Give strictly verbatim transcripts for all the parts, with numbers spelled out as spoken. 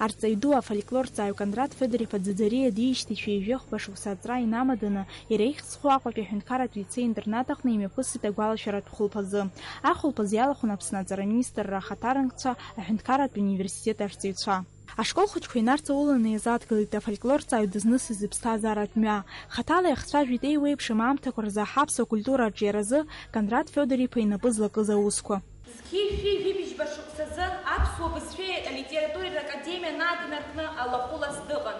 Арҵаҩ ду, афольклорҵаҩ Кондрат Федор-иԥа Ӡыӡариа диижьҭеи ҩажәи хәба шықәса аҵра инамаданы, иара ихьӡ зху Аҟәатәи аҳәынҭқарратә лицеи-интернат аҟны имҩаԥысит агәалашәаратә хәылԥазы. Ахәылԥаз иалахәын Аԥсны аҵара министрра ахаҭарнакцәа, аҳәынҭқарратә университет арҵаҩцәа. Ашкол хәыҷқәа инарҵауланы иазааҭгылеит афольклорҵаҩ дызнысыз иԥсҭазааратә мҩа. Хаҭала иахцәажәеит еиуеиԥшым аамҭақәа рзы ҳаԥсуа культура аҿиаразы Кондрат Федор-иԥа инапы злакыз аусқәа. Зқьи шәи жәибжьба шықәсазы аԥсуа бызшәеи алитературеи ракадемиа нааднаркны алахәылас дыҟан.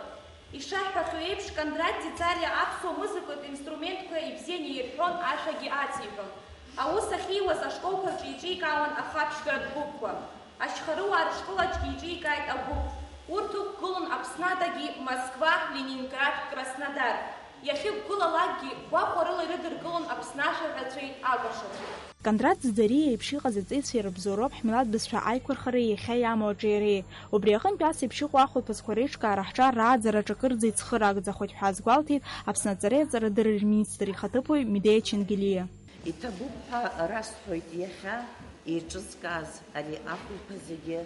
Ишаҳҳәахьоу еиԥш, Кондрат Ӡиӡариа аԥсуа музыкатә инструментқәа ибзианы ирҳәон, ашәагьы ациҳәон. Аус ахьиуаз ашколқәа рҿы еиҿикаауан ахаԥшьгаратә гәыԥқәа. Ашьхарыуаа рышкол аҿгьы еиҿикааит агәыԥ. Урҭ ықәгылон Аԥсны адагьы Москва, Ленинград, Краснодар. Иахьықәгылалакгьы гәахәарыла ирыдыркылон Аԥсны ашәаҳәацәеи акәашацәеи. Кондрат Ӡыӡариа еиԥш иҟаз аҵеицәеи рыбзоуроуп ҳмилаҭ бызшәа аиқәырхареи иахьа иамоу аҿиареи. Убри аҟынтә ас еиԥш иҟоу ахәылԥазқәа реиҿкаара ҳҿар рааӡараҿы акырӡа ицхыраагӡахоит ҳәа азгәалҭеит Аԥсны аҵареи аҵарадырреи рминистр ихаҭыԥуаҩ Медеиа Чингелиа. Иҭабуп ҳәа расҳәоит иахьа еиҿызкааз ари ахәылԥазгьы,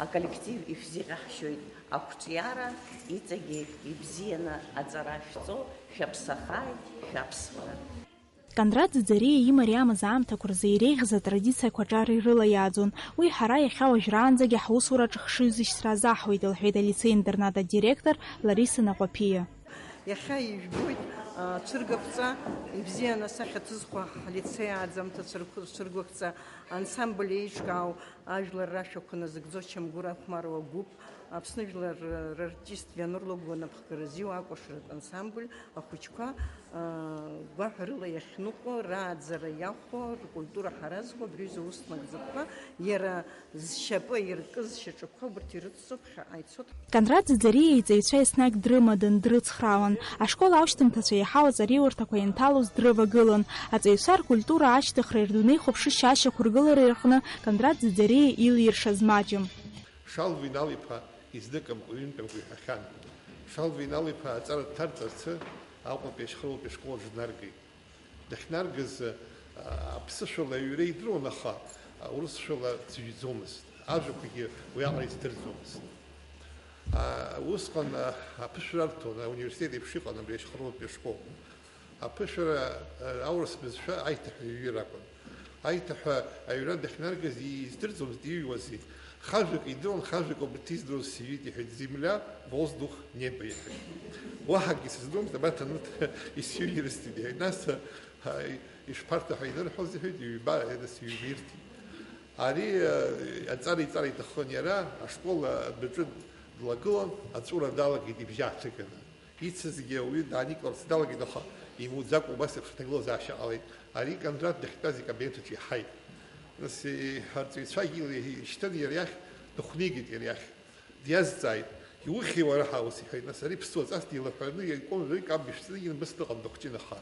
аколлектив ишәзеиӷьаҳшьоит ақәҿиара, иҵегьы ибзианы аҵара шәҵо, шәаԥсахааит, шәаԥсуара. Кондрат Ӡыӡариа имариамыз аамҭақәа рзы иреиӷьыз атрадициақәа аҿар ирылаиааӡон. Уи ҳара иахьа уажәраанӡагьы ҳусураҿы хшыҩзышьҭра азаҳуеит, лҳәеит алицеи-интернат адиректор Лариса Наҟәаԥиа. Иахьа ижәбоит, а, цәыргақәҵа, ибзианы асахьа ҭызхуа ҳлицеи ааӡамҭа цәыргә-, цәыргақәҵа ансамбль еиҿкаау ажәлар рашәақәа назыгӡо Чамгәыр ахәмаруа гәыԥ, Аԥсны жәлар рартист Вианор Логуа напхгаразы иоуа акәашаратә ансамбль, ахәыҷқәа, а, гәаҳәарыла иахьныҟәо, рааӡара иахәо, ркультура ҳаразқәа, абри аҩыза аус нагӡатәқәа, иара зшьапы иркыз шьаҿақәа убарҭ ирыццо ԥхьаҟа ицоит. Кондрат Ӡыӡариа иҵаҩцәа еснагь дрымадан, дрыцхраауан. Ашкол аушьҭымҭацәа иаҳау аҵариурҭақәа ианҭалоз дрывагылан. Аҵаҩцәа ркультура ашьҭыхреи рдунеихәаԥшышьа ашьақәыргылареи рҟны Кондрат Ӡыӡариа илиршаз маҷым. Шалва Инал-иԥа изныкымкәа, ҩынтәымкәа иҳәахьан. Шалва Инал-иԥа аҵара дҭарҵарцы Аҟәатәи ашьхаралтәи ашкол аҿы днаргеит. Дахьнаргаз, а, аԥсышәала аҩра идыруан, аха, а, урысшәала дцәыжәӡомызт. Ажәақәагьы уиаҟара издырӡомызт. А, усҟан, а, аԥышәара арҭон, ауниверситет еиԥш иҟан абри ашьхаралтәи ашкол. Аԥышәара, а, аурыс бызшәа аиҭаҳәа иҩыр акәын. Аиҭаҳәа аҩра дахьнаргаз издырӡомызт иҩуазеи. Хажәак идыруан, хажәак убарҭ издыруаз сиҩит, иҳәеит, земля, воздух, небо, иҳәеит. Уаҳагьы сыздыруамызт, абарҭ анырҭ исҩыр ирысҭеит, иҳәеит. Нас, а, ишԥарҭаху инырҳәоз, иҳәеит, ҩба, нас ҩба ирҭеит. Ари, а, аҵара иҵара иҭахын иара, ашкол адәаҿы длагылан, аҵәуара далагеит ибжьы ааҭыганы. Ицызгьы ауаҩы дааникыларц далагеит, аха имуӡакәа убас еиԥш аҭагылазаашьа ҟалеит. Ари Кондрат дахьтәаз икабинет аҿы иаҳаит. Нас, е-, арҵаҩцәагьы ила ишьҭын иара иахь, дыхәнигеит иара иахь. Диазҵааит, "Иухьи уара?" ҳәа ус иҳәеит. Нас ари ԥсуаҵас дилаҳәаны икәымжәы икаб ишәҵаны инбыс дыҟан дыхәҷын аха.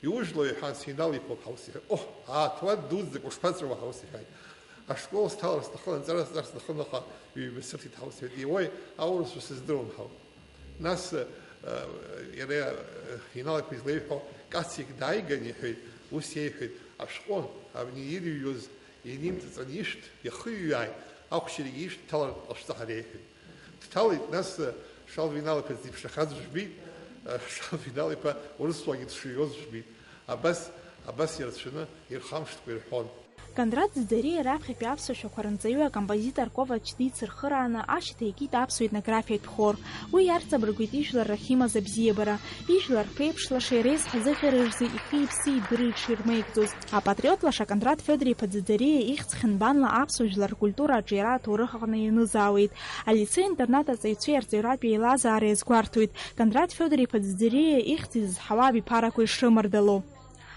"Иужәлои?" ҳәа синалиԥоуп ҳәа ус иҳәеит. "Оҳ, ааҭуа дуӡӡак ушԥаҵәуа?" ҳәа ус иҳәеит. "Ашкол сҭалар сҭахын, анҵара сҵар сҭахын, аха ҩба сырҭеит," ҳәа ус иҳәеит. "Иуеи, аурысшәа сыздыруам," ҳәа. Нас, э, иара, э, иналақәа излеиҳәо, Кациак дааиган иҳәеит, ус иеиҳәеит, "Ашәҟәы абни ирыҩуаз ианимҵаҵаны ишәҭ, иахыҩааит, ахәшьарагьы ишәҭ, дҭалартә ҟашәҵа," ҳәа иеиҳәеит. Дҭалеит, нас, э, Шалва Инал-иԥа дзеиԥшрахаз жәбеит, э, Шалва Инал-иԥа урысшәагьы дшыҩуаз жәбеит. Абас, абас ирацәаны ирхамышҭкәа ирҳәон. Кондрат Ӡыӡариа раԥхьатәи аԥсуа шәақәа рынҵаҩы акомпозитор Ковач дицырхырааны ашьаҭа иакит аԥсуа етнографиатә хор. Уи иарҵабыргуеит ижәлар рахь имаз абзиабара, ижәлар рԥеиԥш лаша иреизҳаз ыҟьара рзы ихи-иԥси идыры иҽирмеигӡоз. Апатриот лаша Кондрат Федор-иԥа Ӡыӡариа ихьӡ хьынбанла аԥсуа жәлар ркультура аҿиара аҭоурых аҟны ианызаауеит. Алицеи-интернат аҵаҩцәеи арҵаҩратә еилазаара иазгәарҭоит, Кондрат Федор-иԥа Ӡыӡариа ихьӡ изызҳауа абиԥарақәа ишрымардало.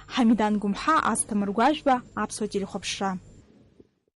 Ҳамидан Гәымҳа, Асҭамыр Гәажәба, Аԥсуа телехәаԥшра.